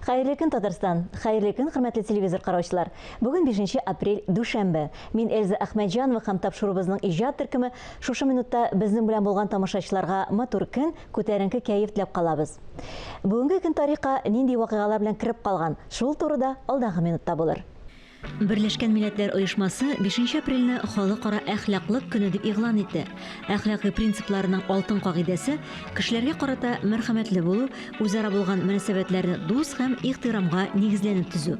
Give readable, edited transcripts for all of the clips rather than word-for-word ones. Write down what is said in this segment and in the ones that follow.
Хәерле көн, Татарстан! Хәерле көн, хөрмәтле телевизор караучылар! Бүген 5 апрель, дүшәмбе. Мин Эльза Әхмәтҗанова һәм тапшыруыбызның иҗат төркеме шушы минутта безнең белән булган тамашачыларга матур көн, күтәренке кәеф теләп калабыз. Бүгенге көн тарихка нинди вакыйгалар белән кереп калган, шул турыда алдагы минутта булыр. Берләшкән Милләтләр Оешмасы бишенче апрельне Халыкара әхлаклык көне дип игълан итте. Әхлакый принципларының алтын кагыйдәсе, кешеләргә карата мәрхәмәтле булу, үзара булган мөнәсәбәтләрне дус һәм ихтирамга нигезләнеп төзү.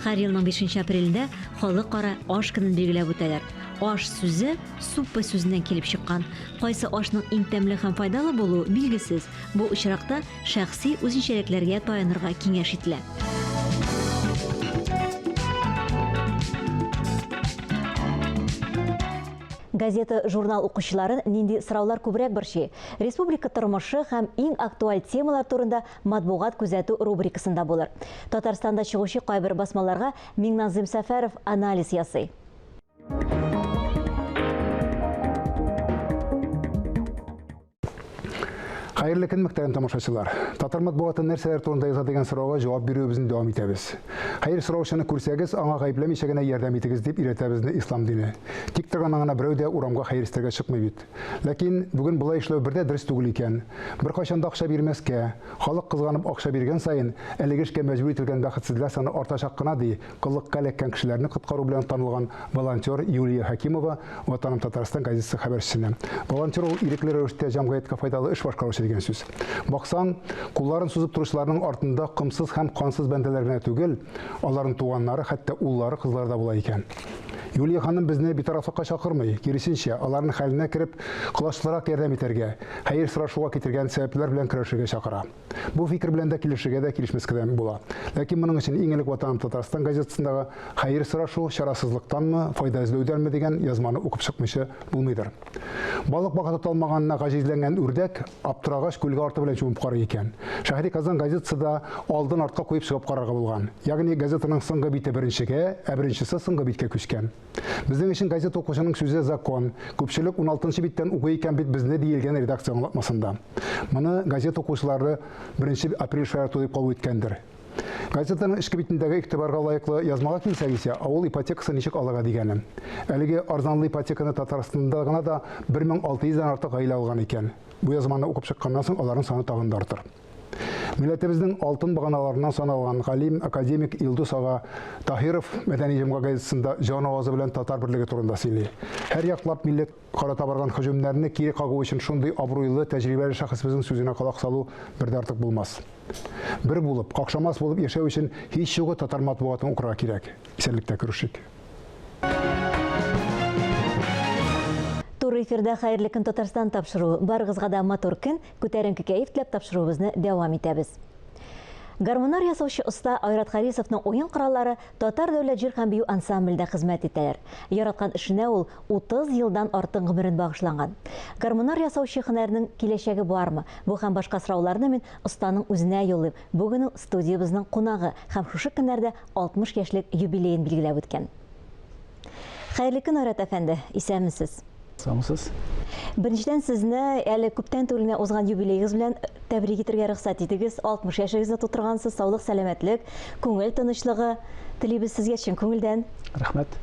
Һәр елның бишенче апрелендә Халыкара аш көнен билгеләп үтәләр. Аш сүзе суппа сүзеннән килеп чыккан. Кайсы ашның иң тәмле һәм файдалы булуы билгесез. Бу очракта шәхси үзенчәлекләргә таянырга киңәш ителә. Газета, журнал укучыларын нинди сораулар күбрәк борчый? Республика тормышы һәм иң актуаль темалар турында матбугат күзәтү рубрикасында булыр. Татарстанда чыгучы кайбер басмаларга Миңназыйм Сәфәров анализ ясый. Хәерле көн, мөхтәрәм тамашачылар. Татар матбугаты нәрсәләр турында яза дигән сорауга җавап бирүебезне дәвам итәбез. Хәер сораучыны күрсәгез, аңа гаепләмичә генә ярдәм итегез дип өйрәтә безне ислам дине. Тик торганнан гына берәү дә урамга хәер истәргә чыкмый бит. Ләкин бүген болай эшләү бер дә дөрес түгел икән. Беркайчан да акча бирмәскә. Халык кызганып акча биргән саен, әлеге эшкә мәҗбүр ителгән бәхетсезләр саны артачак кына, ди коллыкка эләккән кешеләрне коткару белән танылган волонтер Юлия Хәкимова Ватаным Татарстан газетасы хәбәрчесенә. Волонтер ул ирекле рәвештә җәмгыятькә файдалы эш башкаручы дигән сүз. Баксаң, кулларын сузып торучыларның артында комсыз һәм кансыз бәндәләр генә түгел, аларның туганнары, хәтта уллары, кызлары да була икән. Юлия ханым безне битарафлыкка чакырмый, киресенчә, аларның хәленә кереп, колачлырак ярдәм итәргә, хәер сорашуга китергән сәбәпләр белән көрәшергә чакыра. Бу фикер белән дә килешергә дә, килешмәскә дә була. Ләкин моның өчен иң элек Ватаным Татарстан газетасындагы Хәер сорашу, чарасызлыктанмы, файда эзләүдәнме дигән язманы укып чыкмыйча булмыйдыр. Балык бака тота алмаганына гаҗизләнгән үрдәк, аптырагач, күлгә арты белән чумып карый икән. Шәһри Казан газетасы да алдын артка куеп чыгып карарга булган. Ягъни газетаның соңгы бите беренчегә, ә беренчесе соңгы биткә күчкән. Безнең өчен газета укучының сүзе закон. Күпчелек уналтынчы биттән укый икән бит безне, диелгән редакция аңлатмасында. Моны газета укучылары беренче апрель шаярту дип кабул иткәндер. Газетаның эчке битендәге игътибарга лаеклы язмага килсәк исә, авыл ипотекасы ничек алырга дигәне. Әлеге арзанлы ипотеканы Татарстанда гына да 1600 дән артык гаилә алган икән. Бу язманы укып чыкканнан соң аларның саны тагын да артыр. Милләтебезнең алтын баганаларыннан саналган галим, академик Илдус ага Таһиров Мәдәни җомга газетасында җан авазы белән татар берлеге турында сөйли. Һәр яклап милләт карата барган һөҗүмнәрне кире кагу өчен шундый абруйлы, тәҗрибәле шәхесебезнең сүзенә колак салу бер дә артык булмас. Бер булып, какшамас булып яшәү өчен һич югы татар матбугатын укырга кирәк. Исәнлектә күрешик. Туры эфирда Хәерле көн Татарстан тапшыруы. Барыгызга да матур көн, күтәренке кәеф теләп тапшыруыбызны дәвам итәбез. Гармуннар ясаучы оста Айрат Харисовның уен кораллары Татар дәүләт җыр һәм бию ансамблендә хезмәт итәләр. Яраткан эшенә ул 30 елдан артык гомерен багышланган. Гармуннар ясаучы һөнәрнең киләчәге бармы? Бу һәм башка сорауларны мин останың үзенә юллыйм. Бүген ул студиябезнең кунагы һәм шушы көннәрдә 60 яшьлек юбилеен билгеләп үткән. Хәерле көн, Айрат әфәнде! Исәнмесез! Саумысыз. Беренчедән, сезне әле күптән түгел генә узган юбилеегыз белән тәбрик итергә рөхсәт итегез. 60 яшегезне тутыргансыз, саулык, сәламәтлек, күңел тынычлыгы телибез сезгә чын күңелдән. Рәхмәт.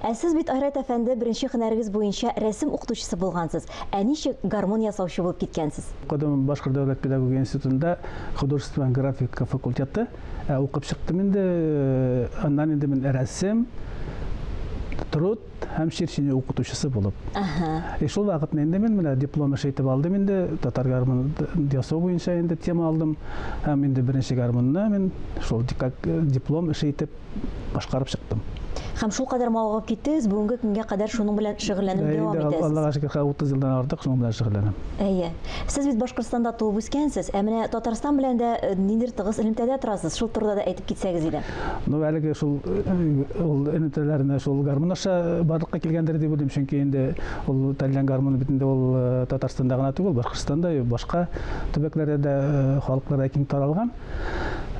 Ә сез бит, Айрат әфәнде, беренче һөнәрегез буенча рәсем укытучысы булгансыз. Ә ничек гармун ясаучы булып киткәнсез? Укыдым Башкорт дәүләт педагогия институтында художество һәм графика факультеты. Ә укып чыктым инде, аннан инде мин рәсем, труд һәм черчение укытучысы булып. И шул вакытны инде мин менә диплом эше итеп алдым инде, татар гармоны ясау буенча инде тема алдым. Һәм инде беренче гармонны мин шул как диплом эше итеп башкарып чыктым. Һәм шул кадәр мавыгып киттегез, бүгенге көнгә кадәр шуның белән шөгыльләнеп дәвам итәсез. Аллага шөкер, хәзер 30 елдан артык шуның белән шөгыльләнәм. Әйе. Сез бит Башкортстанда туып үскәнсез, ә менә Татарстан белән дә ниндидер тыгыз элемтәдә торасыз. Шул турыда да әйтеп китсәгез иде. Ну, әлеге шул ул элемтәләрне шул гармун аша барлыкка килгәндер дип уйлыйм, чөнки инде ул тальян гармуны бит инде ул Татарстанда гына түгел, Башкортстанда, башка төбәкләрдә дә халыкларда киң таралган.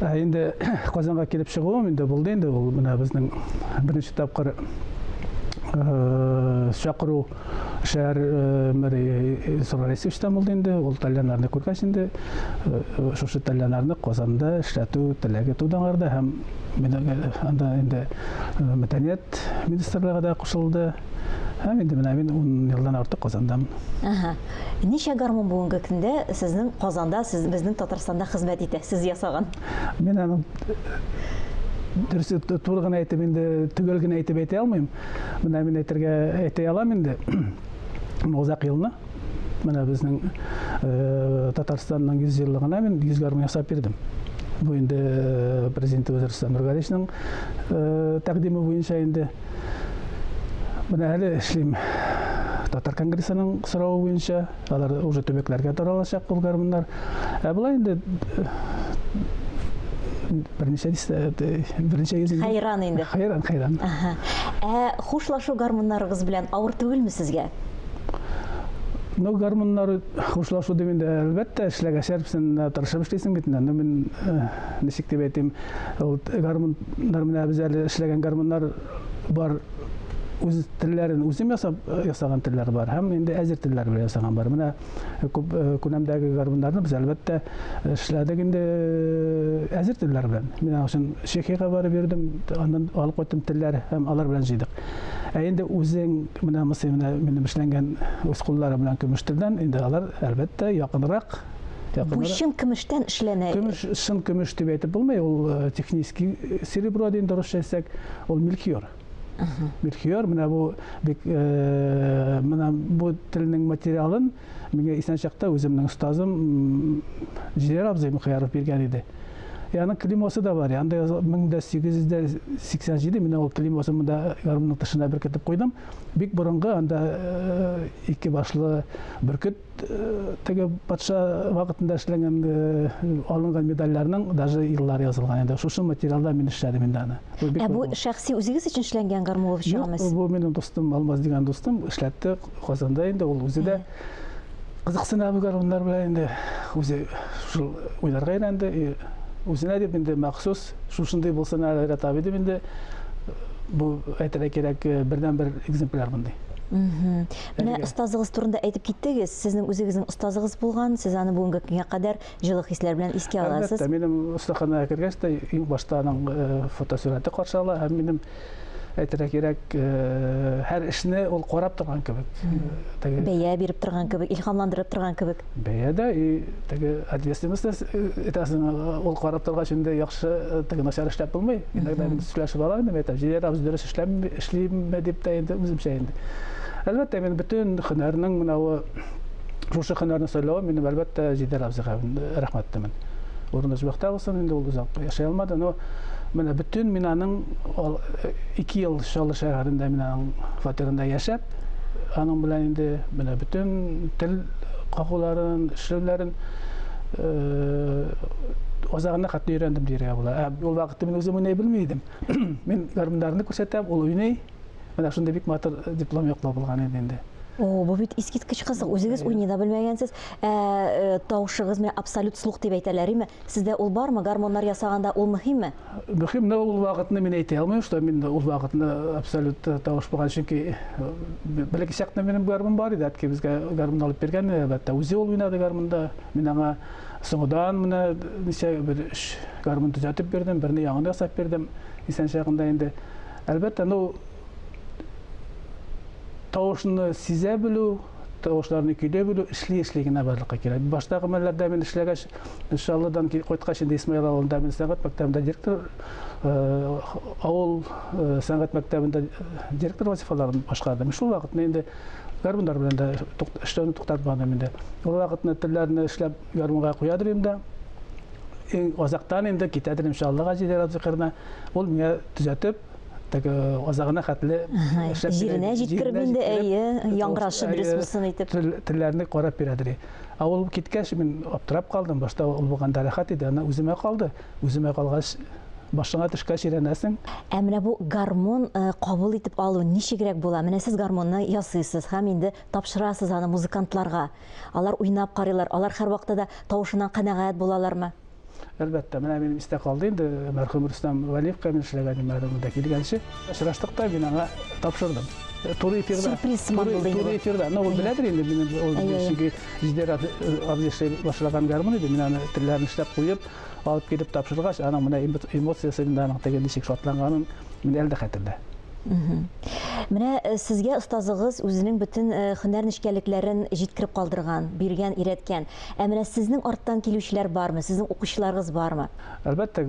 Ә инде Казанга килеп чыгуым инде булды инде ул менә безнең беренче тапкыр чакыру шәһәр мэры Илсур Рәисовичтан булды инде. Ул тальяннарны күргәч инде шушы тальяннарны Казанда эшләтү теләге туды аңарда һәм анда инде мәдәният министрлыгы да кушылды. Һәм инде менә мин 10 елдан артык Казандамын. Ага. Ничә гармун бүгенге көндә сезнең Казанда, сез безнең Татарстанда хезмәт итә, сез ясаган? Мин аны дөрес туры гына әйтеп инде төгәл генә әйтеп әйтә алмыйм. Менә мин әйтергә әйтә алам инде. Озак елны менә безнең э, Татарстанның 100 еллыгына мин 100 гармун ясап бирдем. Бу инде э, президентыбыз Рөстәм Нургалиевичның э, тәкъдиме буенча инде. Менә әле эшлим Татар конгрессының соравы буенча, алар уже төбәкләргә таралачак ул гармуннар. Ә болай инде берничә дистә, берничә йөз инде. Хәйран инде. Хәйран, хәйран. Ә хушлашу гармуннарыгыз белән авыр түгелме сезгә? Ну, гармуннар хушлашу дип инде, әлбәттә, эшләгәч, һәрберсен тырышып эшлисең бит инде. Ну, мин ничек дип әйтим, ул гармуннар менә без әле эшләгән гармуннар бар үз телләрен үзем ясап ясаган телләр бар һәм инде әзер телләр белән ясаган бар. Менә күп күләмдәге гармуннарны без әлбәттә эшләдек инде әзер телләр белән. Мин аның өчен Чехиягә барып йөрдем, аннан алып кайттым телләр һәм алар белән җыйдык. Ә инде үзең менә мысы менә минем эшләнгән үз кулларым белән көмеш телдән инде алар әлбәттә якынрак. Бу чын көмештән эшләнә. Көмеш, чын көмеш дип әйтеп булмый, ул э, технический э, серебро дип русча әйтсәк, ул мельхиор. Мельхиор менә бу бик э, менә бу телнең материалын миңа исән чакта үземнең остазым Җиляр абзый Мөхияров биргән иде. И аның клеймосы да бар. Анда 1887 менә ул клеймосын монда гармунның тышына беркетеп куйдым. Бик борынгы анда ике башлы бөркет теге патша вакытында эшләнгән алынган медальләрнең даже еллары язылган инде. Шушы материалда мин эшләдем инде аны. Ә бу шәхси үзегез өчен эшләнгән гармун булып чыгамы? Юк, бу минем дустым Алмаз дигән дустым эшләтте Казанда инде ул үзе дә кызыксына бу гармуннар белән инде үзе шул уйнарга өйрәнде. Үзенә дип инде махсус шушындый булсын әле Айрат абый дип инде бу әйтергә кирәк бердәнбер экземпляр мондый. Менә остазыгыз турында әйтеп киттегез. Сезнең үзегезнең остазыгыз булган, сез аны бүгенге көнгә кадәр җылы хисләр белән искә аласыз. Әлбәттә, минем остаханәгә кергәч тә иң башта аның фотосурәте каршы ала һәм минем әйтергә кирәк, һәр эшне ул карап торган кебек. Теге бәя биреп торган кебек, илһамландырып торган кебек. Бәя дә и теге ответственность әйтәсең, ул карап торгач инде яхшы, теге начар эшләп булмый. Иногда мин сөйләшеп алам инде, әйтәм, Җәлил абзый дөрес эшләмме, эшлиме дип тә инде үземчә инде. Әлбәттә, мин бөтен һөнәрнең менә шушы һөнәрне сайлавым минем әлбәттә Җидар абзыйга рәхмәтлемен. Урыны җмөхтә булсын, инде ул озак яшәй алмады, но менә бөтен мин аның 2 ел Чаллы шәһәрендә мин аның фатирында яшәп, аның белән инде менә бөтен тел кагуларын, эшләүләрен азагына хәтле өйрәндем дияргә була. Ә ул вакытта мин үзем уйный белми идем. Мин гармуннарны күрсәтәм, ул уйный. Менә шундый бик матур диплом яклау булган иде инде. О, бу бит искиткеч кызык. Үзегез уйный да белмәгәнсез. Ә тавышыгыз менә абсолют слух дип әйтәләр, име? Сездә ул бармы? Гармоннар ясаганда ул мөһимме? Мөһим, но ул вакытны мин әйтә алмыйм, что мин ул вакытны абсолют тавыш булган, чөнки бәләкәй чакта минем гармун бар иде, әткәй безгә гармун алып биргән, әлбәттә, үзе ул уйнады гармунда. Мин аңа соңыдан менә ничә бер өч гармун төзәтеп бирдем, берне яңаны ясап бирдем, исән чагында инде. Әлбәттә, ну тавышны сизә белү, тавышларны көйли белү эшли-эшли генә барлыкка килә. Баштагы мәлләрдә мин эшләгәч, Чаллыдан кайткач инде Исмаил авылында мин сәнгать мәктәбендә директор, авыл сәнгать мәктәбендә директор вазифаларын башкардым. Шул вакытны инде гармуннар белән дә эшләүне туктатмадым инде. Ул вакытны телләрне эшләп гармунга куядыр идем дә. Иң азактан инде китәдер Чаллыга Җиде Зикеренә. Ул миңа төзәтеп, теге азагына хәтле эшләп җиренә җиткереп инде, әйе, яңгырашы дөрес булсын итеп. Телләрне карап бирәдер. Ә ул киткәч, мин аптырап калдым. Башта ул булганда рәхәт иде, ана үземә калды. Үземә калгач, башыңа төшкәч өйрәнәсең. Ә менә бу гармун кабул итеп алу ничегрәк була? Менә сез гармунны ясыйсыз һәм инде тапшырасыз аны музыкантларга. Алар уйнап карыйлар, алар һәрвакытта да тавышыннан канәгать булалармы? Әлбәттә, менә минем истә калды инде, мәрхүм Рөстәм Вәлиевка мин эшләгән идем әле монда килгәнче. Очраштык та, мин аңа тапшырдым. Туры эфирда. Сюрприз сыман булды инде. Туры эфирда. Ну, ул беләдер инде, минем ул чөнки Җидер абзый эшли башлаган гармун иде. Мин аны телләрен эшләп куеп, алып килеп тапшыргач, аның менә эмоциясе инде аның теге ничек шатланганын мин әле дә хәтердә. Менә сезгә остазыгыз үзенең бөтен һөнәр нечкәлекләрен җиткереп калдырган, биргән, өйрәткән. Ә менә сезнең арттан килүчеләр бармы, сезнең укучыларыгыз бармы? Әлбәттә,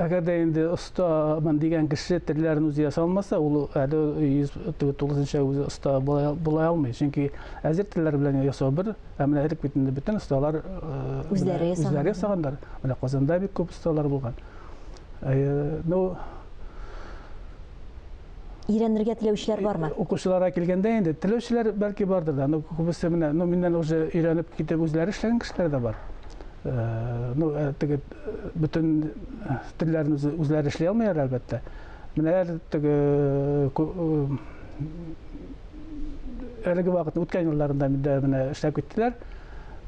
әгәр дә инде остамын дигән кеше телләрен үзе ясый алмаса, ул әле 100 тулысынча үзе оста була алмый. Чөнки әзер телләр белән ясау бер, ә менә элек бит инде бөтен осталар үзләре ясаган. Үзләре ясаганнар. Менә Казанда бик күп осталар булган. Ну, Өйрәнергә теләүчеләр бармы? Укучыларга килгәндә инде теләүчеләр бәлки бардыр да, но күбесе менә, ну, миннән уже өйрәнеп китеп үзләре эшләгән кешеләр дә бар. Ну, теге бөтен телләрне үзләре эшли алмыйлар, әлбәттә. Менә әле теге әлеге вакытны үткән елларында миндә менә эшләп киттеләр.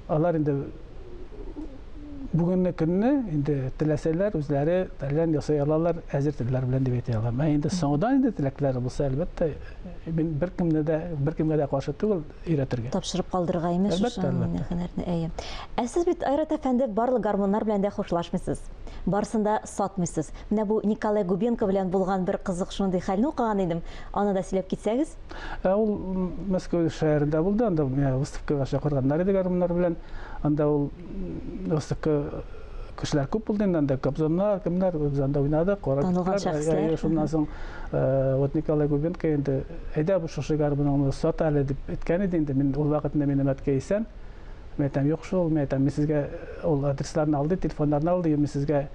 Алар инде бүгенге көнне инде теләсәләр үзләре тальян ясый алалар әзер телләр белән дип әйтә алам. Ә инде соңдан инде теләкләре булса, әлбәттә, мин беркемне дә, беркемгә дә каршы түгел өйрәтергә. Тапшырып калдырырга имеш шушы һөнәрне. Әйе. Ә сез бит, Айрат әфәнде, барлык гармуннар белән дә хушлашмыйсыз. Барысын да сатмыйсыз. Менә бу Николай Губенко белән булган бер кызык шундый хәлне укыган идем. Аны да сөйләп китсәгез. Ә ул Мәскәү шәһәрендә булды, анда выставкага чакырганнар иде гармуннар белән. Анда ул выставка кешеләр күп булды инде, анда Кобзоннар, кемнәр, без анда уйнадык, карап Танылган шәхесләр. Шуннан соң вот Николай Губенко инде, әйдә бу шушы гармуныңны сат әле дип әйткән иде инде. Мин ул вакытында минем әткәй исән. Мин әйтәм, юк шул, мин әйтәм, мин сезгә ул адресларны алды, телефоннарны алды, мин сезгә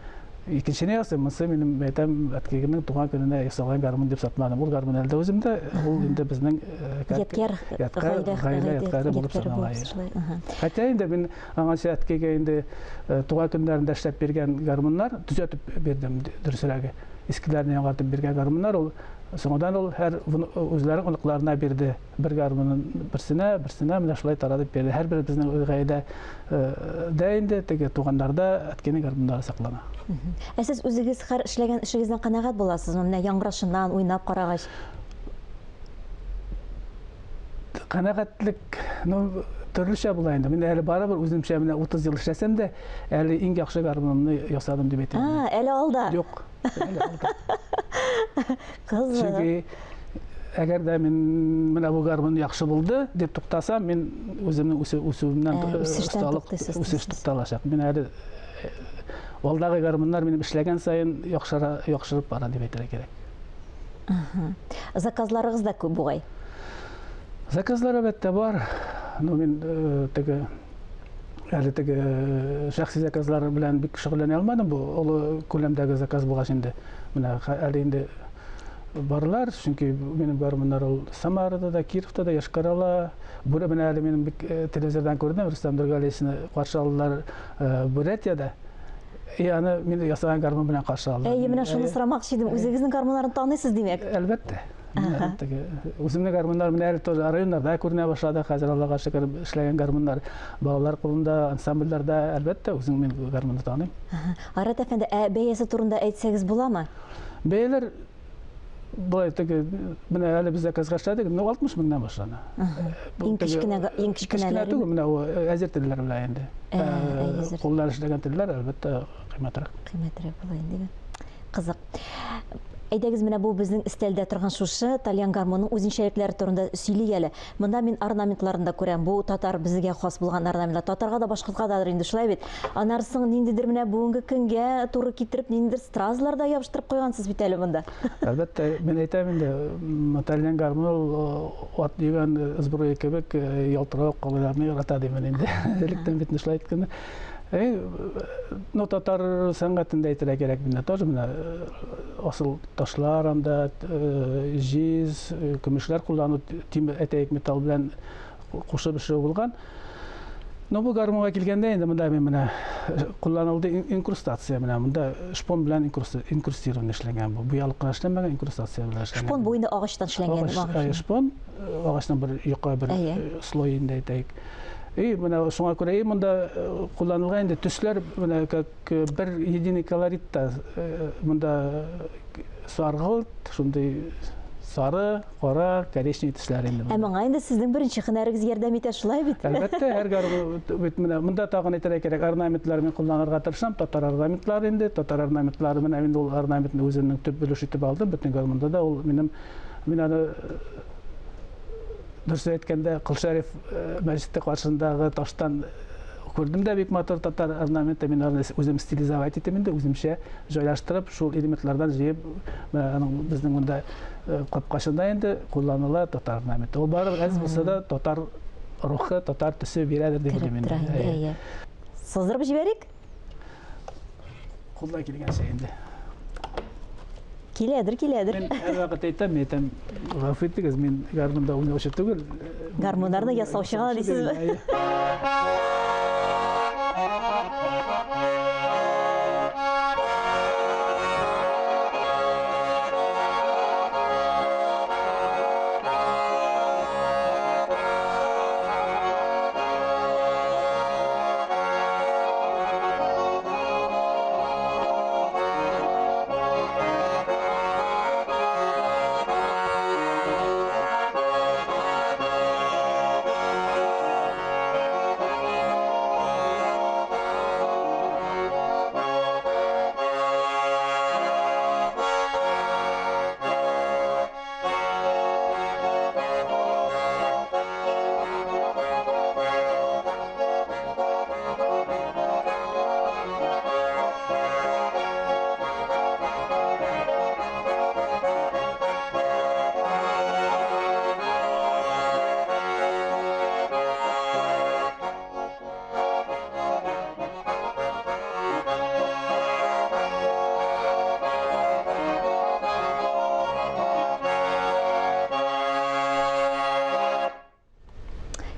икенчене ясыйм, монысы минем, әйтәм, әткәемнең туган көненә ясалган гармун дип сатмадым. Ул гармун әле дә үземдә, ул инде безнең ядкәр, гаилә ядкәре булып санала. Хәтта инде мин аңарчы әткәйгә инде туган көннәрендә эшләп биргән гармуннар, төзәтеп бирдем, дөресрәге, искеләрне яңартып биргән гармуннар, ул соңыннан ул һәр үзләренең оныкларына бирде. Бер гармунын берсенә, берсенә менә шулай таратып бирде. Һәрбер безнең гаиләдә дә инде теге туганнарда әткәйнең гармуннары саклана. Ә сез үзегез һәр эшләгән эшегездән канәгать буласызмы? Менә яңгырашыннан уйнап карагач. Канәгатьлек, ну, төрлечә була инде. Мин әле барыбер үземчә менә 30 ел эшләсәм дә, әле иң яхшы гармунымны ясадым дип әйтә алмыйм. А, әле алда. Юк. Әле алда. Кызык. Чөнки әгәр дә мин менә бу гармун яхшы булды дип туктасам, мин үземнең үсүемнән осталык үсеш тукталачак. Мин әле алдагы гармуннар минем эшләгән саен яхшыра, яхшырып бара дип әйтергә кирәк. Заказларыгыз да күп бугай. Заказлар әлбәттә бар. Ну, мин теге әле теге шәхси заказлар белән бик шөгыльләнә алмадым. Бу олы күләмдәге заказ булгач инде. Менә әле инде барлар, чөнки минем гармуннар ул Самарада да, Кировта да, Йошкар-Ола. Бүре менә әле минем бик телевизордан күрдем, Рөстәм Нургалиевичны каршы алдылар Бурятиядә. И аны мин ясаган гармун белән каршы алдылар. Әйе, менә шуны сорамакчы идем. Үзегезнең гармуннарны таныйсыз, димәк? Әлбәттә. Теге үземнең гармуннар менә әле тоже районнарда күренә башлады. Хәзер Аллага шөкер эшләгән гармуннар балалар кулында, ансамбльләрдә, әлбәттә, үзем мин гармунны таныйм. Айрат әфәнде, ә бәясе турында әйтсәгез буламы? Бәяләр былай теге менә әле без заказга эшләдек, ну 60 меңнән башлана. Иң кечкенә, иң кечкенә түгел, менә ул әзер телләр белән инде. Куллар эшләгән телләр әлбәттә кыйммәтрәк. Кыйммәтрәк була инде. Кызык. Әйдәгез, менә бу безнең өстәлдә торган шушы тальян гармунның үзенчәлекләре турында сөйли әле. Монда мин орнаментларын да күрәм. Бу татар безгә хас булган орнаментлар. Татарга да, башкортка да инде шулай бит. Аннары соң ниндидер менә бүгенге көнгә туры китереп, ниндидер стразлар да ябыштырып куйгансыз бит әле монда. Әлбәттә, мин әйтәм инде, тальян гармун ул ат дигән сбруя кебек ялтыравык калайларны ярата димен инде. Электән бит шулай әйткән. Ну, татар сәнгатендә әйтергә кирәк менә тоже менә асыл ташлар анда, җиз, көмешләр куллану, тимер, әйтәйек, металл белән кушып эшләү булган. Но бу гармунга килгәндә инде монда мин менә кулланылды инкрустация, менә монда шпон белән инкрустирование эшләнгән бу. Буялык кына эшләнмәгән, инкрустация белән эшләнгән. Шпон бу инде агачтан эшләнгән. Агач шпон, агачның бер йока бер слой инде әйтәйек. И менә шуңа күрә и монда кулланылган инде төсләр менә как бер единый колоритта монда саргылт, шундый сары, кара, коричневый төсләр инде. Ә моңа инде сезнең беренче һөнәрегез ярдәм итә, шулай бит? Әлбәттә, һәр гармун бит менә монда тагын әйтергә кирәк, орнаментлар мин кулланырга тырышам, татар орнаментлары инде, татар орнаментлары менә мин ул орнаментны үземнең төп өлеш итеп алдым, бөтен гармунда да ул минем мин аны дөрес әйткәндә, Кол Шәриф мәчете каршындагы таштан күрдем дә бик матур татар орнаменты, мин аны үзем стилизовать итеп инде, үземчә җайлаштырып, шул элементлардан җыеп, менә аның безнең монда капкачында инде кулланыла татар орнаменты. Ул барыбер әз булса да татар рухы, татар төсе бирәдер дип уйлыйм инде. Әйе. Сыздырып җибәрик. Кулдан килгәнчә инде. Киләдер, киләдер. Мин һәрвакыт әйтәм, мин әйтәм, гафу итегез, мин гармунда уйнаучы түгел. Гармуннарны ясаучы гына дисезме?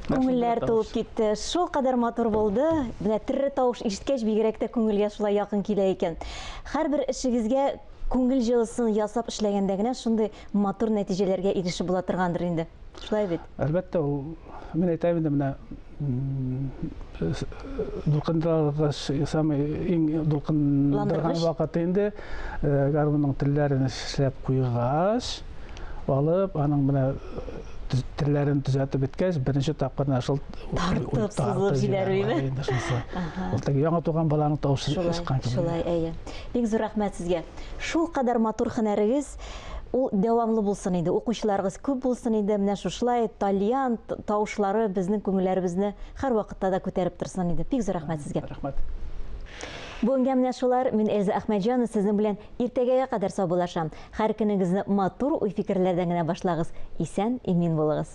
Күңелләр тулып китте. Шул кадәр матур булды. Менә тере тавыш ишеткәч, бигрәк тә күңелгә шулай якын килә икән. Һәрбер эшегезгә күңел җылысын ясап эшләгәндә генә шундый матур нәтиҗәләргә ирешеп була торгандыр инде. Шулай бит? Әлбәттә, ул мин әйтәм инде менә дулкындыргыч самый иң дулкындырган вакыты инде гармунның телләрен эшләп куйгач, алып, аның менә телләрен төзәтеп беткәч, беренче тапкыр менә шул тартып сузып җибәрүме? Инде шунысы. Ул теге яңа туган баланың тавышы чыккан кебек. Шулай, әйе. Бик зур рәхмәт сезгә. Шул кадәр матур һөнәрегез, ул дәвамлы булсын иде, укучыларыгыз күп булсын иде. Менә шушылай тальян тавышлары безнең күңелләребезне һәрвакытта да күтәреп торсын иде. Бик зур рәхмәт сезгә. Рәхмәт. Бүгенгә менә шулар. Мин Эльза Әхмәтҗанова сезнең белән иртәгәгә кадәр саубуллашам. Һәр көнегезне матур уй-фикерләрдән генә башлагыз. Исән, имин булыгыз.